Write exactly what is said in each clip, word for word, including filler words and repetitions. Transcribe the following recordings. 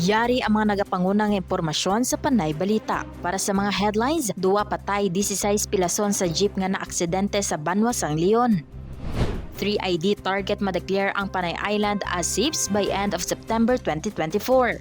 Yari ang mga nagapanguna nga impormasyon sa Panay Balita. Para sa mga headlines, duwa patay, disisais pilason sa jeep nga naaksidente sa banwa sang Leon. Three I D target ma-declare ang Panay Island as SIPS by end of September twenty twenty-four.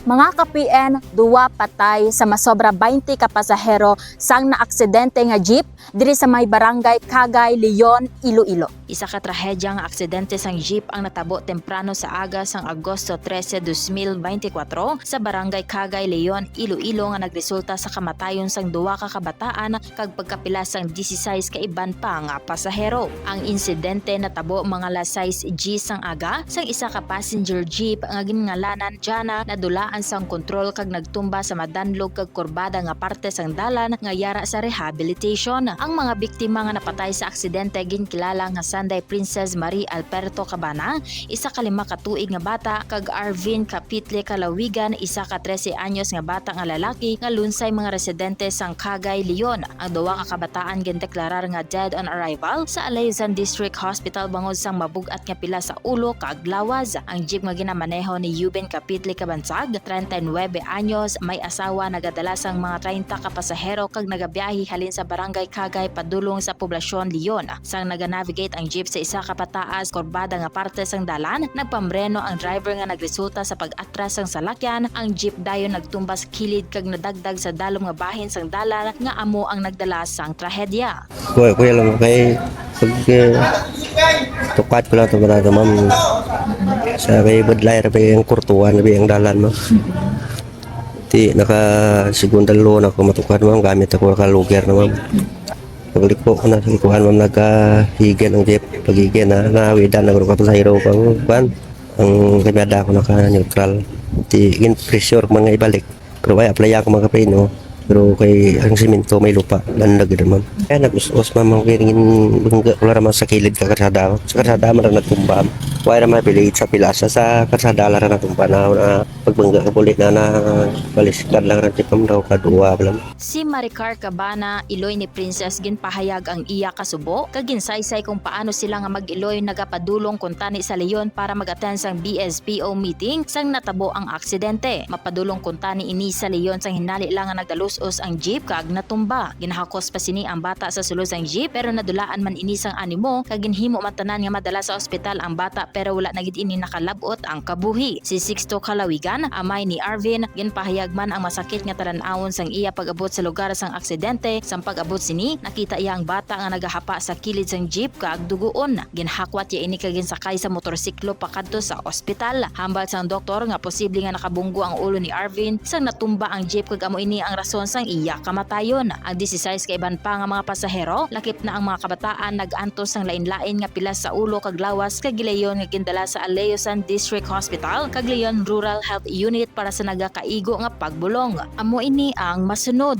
Mga ka-P N, duwa patay sa masobra twenty ka pasahero sang naaksidente nga jeep diri sa may barangay Kagay, Leon, Iloilo. Isa ka trahedya nga aksidente sang jeep ang natabo temprano sa aga sang Agosto trese, dos mil beintikwatro sa barangay Kagay, Leon, Iloilo, nga nagresulta sa kamatayon sang duwa ka kabataan kag pagkapila sang disisais ka iban pa nga pasahero. Ang insidente natabo mga alas sais diyes sang aga sang isa ka passenger jeep nga ginngalanan Jana nadulaan sang kontrol kag nagtumba sa madanlog kag kurbada nga parte sang dalan nga yara sa rehabilitation. Ang mga biktima nga napatay sa aksidente ginkilala nga Sanday Princess Marie Alberto Cabana, isa ka lima ka tuig nga bata, kag Arvin Kapitle Kalawigan, isa ka trese anyos nga bata nga lalaki nga lunsay mga residente sang Kagay, Leon. Ang duwa ka kabataan gindeklarar nga dead on arrival sa Alayuzan District Hospital bangod sang mabug-at nga pila sa ulo kag lawas. Ang jeep nga ginamaneho ni Yuben Kapitle Kabansag, treinta y nuebe anyos, may asawa, nagadala sang mga treinta ka pasahero kag nagabiyahe halin sa Barangay Kagay padulong sa Poblacion, Leon. Sang naga-navigate ang jeep sa isa ka pataas kurbada nga parte sang dalan, nagpamreno ang driver nga nagresulta sa pag-atras sang salakyan. Ang jeep dayon nagtumba sa kilid kag nadagdag sa dalom nga bahin sang dalan nga amo ang nagdala sang trahedya. Kuya, kuya lang kay pag, eh, tukat ko lang to, ma'am. Sa kay Budlay ra ba ang kurtuan, ra ba ang dalan, ma'am? Ti naka segunda loan ako matukad, ma'am, gamit ako naka Luger na, ma'am. Pagliko ko na sa kuan, ma'am, nagkahigan ang jeep. Paghigan na, nawidan na ako ka pasahero kang kuan. Ang kamyada ako naka-neutral. Ti gin pressure man nga ibalik. Pero ay apply ako mga kapreno. Pero kay ang semento may lupa, landag gid, ma'am. Kaya nag-us-us, ma'am, ang kaya bangga ko lang sa kilid ka karsada. Sa karsada man ang nagtumba. Wala ra mabilit sa pilasa sa karsada lang ang nagtumba na, na pagbangga ka bulit na na baliskad lang rin tipam daw kadua lang. Si Maricar Cabana, iloy ni Princess, ginpahayag ang iya kasubo kag ginsaysay kung paano sila nga mag-iloy nagapadulong kuntani sa Leon para mag-attend sang B S P O meeting sang natabo ang aksidente. Mapadulong kuntani ini sa Leon sang hinali lang nga nagdalus-os ang jeep kag natumba. Ginhakos pa sini ang bata sa sulod sang jeep pero nadulaan man ini sang animo kag ginhimo man tanan nga madala sa ospital ang bata pero wala na gid ini nakalab-ot ang kabuhi. Si Sixto Kalawigan, amay ni Arvin, ginpahayag man ang masakit nga talan-awon sang iya pag-abot sa lugar sang aksidente. Sang pag-abot sini, nakita iya ang bata nga nagahapa sa kilid sang jeep kag duguon. Ginhakwat iya ini kag ginsakay sa motorsiklo pakadto sa ospital. Hambal sang doktor nga posible nga nakabunggo ang ulo ni Arvin sang natumba ang jeep kag amo ini ang rason sang iya kamatayon. Ang disisais ka iban pa nga mga pasahero, lakip na ang mga kabataan, nag-antos sang lain-lain nga pilas sa ulo kag lawas kag gilayon nga gindala sa Aleosan District Hospital kag Leon Rural Health Unit para sa nagakaigo nga pagbulong. Amo ini ang masunod.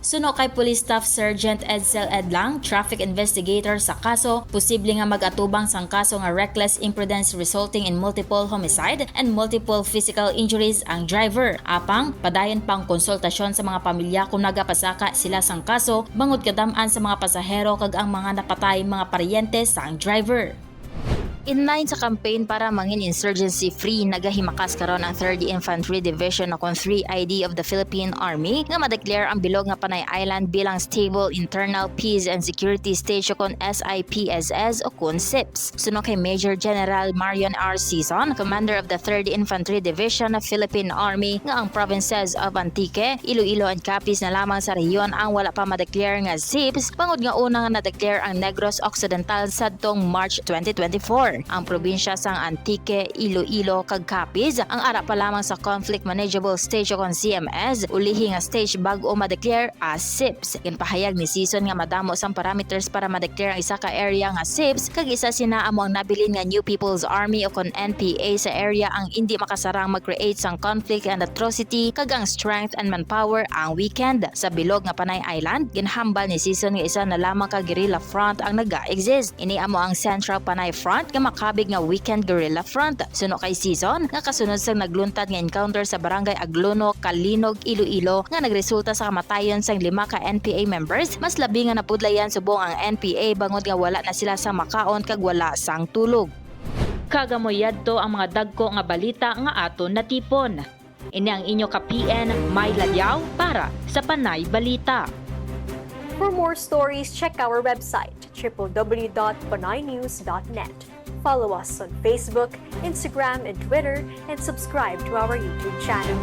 Suno kay Police Staff Sergeant Edsel Edlang, traffic investigator sa kaso, posible nga mag-atubang sang kaso nga reckless imprudence resulting in multiple homicide and multiple physical injuries ang driver. Apang, padayon pa ang konsultasyon sa mga pamilya kung nagapasaka sila sang kaso, bangod kadam-an sa mga pasahero kag ang mga napatay mga paryente sang driver. Inline sa campaign para mangin insurgency-free, nagahimakas karon ang Third Infantry Division, o kon three I D, of the Philippine Army nga ma-declare ang bilog nga Panay Island bilang Stable Internal Peace and Security Stage, o kon S I P S S, o kon SIPS. Suno kay Major General Marion R. Sison, commander of the Third Infantry Division of Philippine Army, nga ang provinces of Antique, Iloilo, and Capiz na lamang sa rehiyon ang wala pa ma-declare nga SIPS, bangod nga una nga na-declare ang Negros Occidental sadtong March twenty twenty-four. Ang probinsya sang Antique, Iloilo, kag Capiz ang ara pa lamang sa Conflict Manageable Stage o kon C M S, ulihi nga stage bag-o ma-declare as SIPS. Ginpahayag ni Sison nga madamo sang parameters para ma-declare ang isa ka area nga SIPS, kag isa sina amo ang nabilin nga New People's Army o kon N P A sa area ang indi makasarang mag-create sang conflict and atrocity, kag ang strength and manpower ang weakened. Sa bilog nga Panay Island, ginhambal ni Sison nga isa na lamang ka guerrilla front ang naga-exist. Ini amo ang Central Panay Front nga makabig nga weekend guerrilla front. Suno kay Sison, nga kasunod sang nagluntad nga encounter sa Barangay Agluno, Calinog, Iloilo, nga nagresulta sa kamatayon sang lima ka N P A members, mas labi nga napudlayan subong ang N P A bangod nga wala na sila sa makaon kag wala sang tulog. Kag amo yadto ang mga dagko nga balita nga aton natipon. Ini ang inyo ka P N, May Ladiao, para sa Panay Balita. For more stories, check our website, triple W dot panaynews dot net. Follow us on Facebook, Instagram, and Twitter, and subscribe to our YouTube channel.